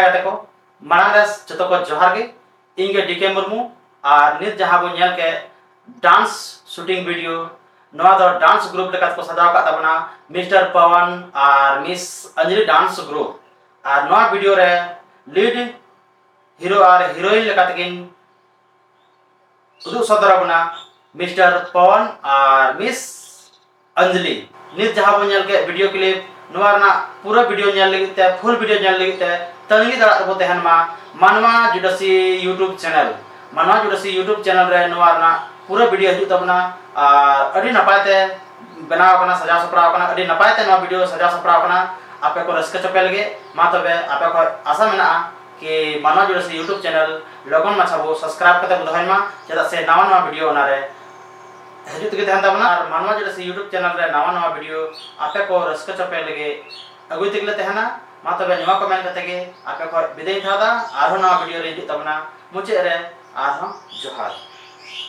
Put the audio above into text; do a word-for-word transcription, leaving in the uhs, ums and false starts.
ᱜᱟᱛᱮ ᱠᱚ, ᱢᱟᱲᱟᱝ ᱨᱮ ᱡᱚᱛᱚ ᱠᱚ ᱡᱚᱦᱟᱨ ᱜᱮ᱾ ᱤᱧ ᱜᱮ ᱰᱤ ᱠᱮ ᱢᱩᱨᱢᱩ᱾ ᱟᱨ ᱱᱤᱛ ᱡᱟᱦᱟᱸ ᱵᱚᱱ ᱧᱮᱞ ᱠᱮᱫ dance shooting video, ᱱᱚᱣᱟ ᱫᱚ dance group ᱞᱮᱠᱟᱛᱮ ᱠᱚ ᱥᱟᱡᱟᱣ ᱟᱠᱟᱫ ᱛᱟᱵᱚᱱᱟ, ᱢᱤᱥᱴᱟᱨ ᱯᱟᱣᱟᱱ ᱟᱨ ᱢᱤᱥ ᱚᱧᱡᱞᱤ dance group᱾ ᱟᱨ ᱱᱚᱣᱟ video ᱨᱮ lead hero ᱟᱨ heroine ᱞᱮᱠᱟ ᱛᱮᱠᱤᱱ ᱩᱫᱩᱜ ᱥᱚᱫᱚᱨ ᱟᱵᱚᱱᱟ ᱢᱤᱥᱴᱟᱨ ᱯᱚᱣᱚᱱ ᱟᱨ ᱢᱤᱥ ᱚᱧᱡᱞᱤ᱾ ᱱᱤᱛ ᱡᱟᱦᱟᱸ ᱵᱚᱱ ᱧᱮᱞ ᱠᱮᱫ video clip, ᱱᱚᱣᱟ ᱨᱮᱱᱟᱜ ᱯᱩᱨᱟᱹ video ᱧᱮᱞ ᱞᱟᱹᱜᱤᱫ ᱛᱮ, full video ᱧᱮᱞ ᱞᱟᱹᱜᱤᱫ ᱛᱮ ᱛᱟᱺᱜᱤ ᱛᱟᱲᱟᱜ ᱨᱮᱵᱚ ᱛᱟᱦᱮᱱ ᱢᱟ ᱢᱟᱱᱣᱟ ᱡᱩᱰᱟᱹᱥᱤ YouTube channel᱾ ᱢᱟᱱᱣᱟ ᱡᱩᱰᱟᱹᱥᱤ YouTube channel ᱨᱮ ᱱᱚᱣᱟ ᱨᱮᱱᱟᱜ ᱯᱩᱨᱟᱹ video ᱦᱤᱡᱩᱜ ᱛᱟᱵᱚᱱᱟ ᱟᱨ ᱟᱹᱰᱤ ᱱᱟᱯᱟᱭ ᱛᱮ ᱵᱮᱱᱟᱣ ᱟᱠᱟᱱᱟ, ᱥᱟᱡᱟᱣ ᱥᱟᱯᱲᱟᱣ ᱟᱠᱟᱱᱟ, ᱟᱹᱰᱤ ᱱᱟᱯᱟᱭ ᱛᱮ ᱱᱚᱣᱟ video ᱥᱟᱡᱟᱣ ᱥᱟᱯᱲᱟᱣ ᱟᱠᱟᱱᱟ ᱟᱯᱮ ᱠᱚ ᱨᱟᱹᱥᱠᱟᱹ ᱪᱚᱯᱮ ᱞᱟᱹᱜᱤᱫ᱾ ᱢᱟ ᱛᱚᱵᱮ ᱟᱯᱮ ᱠᱷᱚᱱ ᱟᱥᱟ ᱢᱮᱱᱟᱜᱼᱟ ᱠᱤ ᱢᱟᱱᱣᱟ ᱡᱩᱰᱟᱹᱥᱤ YouTube channel ᱞᱚᱜᱚᱱ ᱢᱟᱪᱷᱟ ᱵᱚ subscribe ᱠᱟᱛᱮ ᱵᱚ ᱫᱚᱦᱚᱭ ᱢᱟ, ᱪᱮᱫᱟᱜ ᱥᱮ ᱱᱟᱣᱟ ᱱᱟᱣᱟ video ᱚᱱᱟᱨᱮ ᱦᱤᱡᱩᱜ ᱛᱮᱜᱮ ᱛᱟᱦᱮᱱ ᱛᱟᱵᱚᱱᱟ᱾ ᱟᱨ ᱢᱟᱱᱣᱟ ᱡᱩᱰᱟᱹᱥᱤ YouTube channel ᱨᱮ ᱱᱟᱣᱟ ᱱᱟᱣᱟ video ᱟᱯᱮ ᱠᱚ ᱨᱟᱹᱥᱠᱟᱹ ᱪᱚᱯᱮ ᱞᱟᱹᱜᱤᱫ ᱟᱹᱜᱩᱭ ᱛᱮᱜᱮ ᱞᱮ ᱛᱟᱦᱮᱱᱟ᱾ ᱢᱟ ᱛᱚᱵᱮ ᱱᱚᱣᱟ ᱠᱚ ᱢᱮᱱ ᱠᱟᱛᱮ ᱜᱮ ᱟᱯᱮ ᱠᱷᱚᱱ ᱵᱤᱫᱟᱹᱭ ᱤᱧ ᱦᱟᱛᱟᱣ ᱮᱫᱟ᱾ ᱟᱨᱦᱚᱸ ᱱᱟᱣᱟ video ᱨᱮ ᱦᱤᱡᱩᱜ ᱛᱟᱵᱚᱱᱟ ᱢᱩᱪᱟᱹᱫ ᱨᱮ᱾ ᱟᱨᱦᱚᱸ ᱡᱚᱦᱟᱨ᱾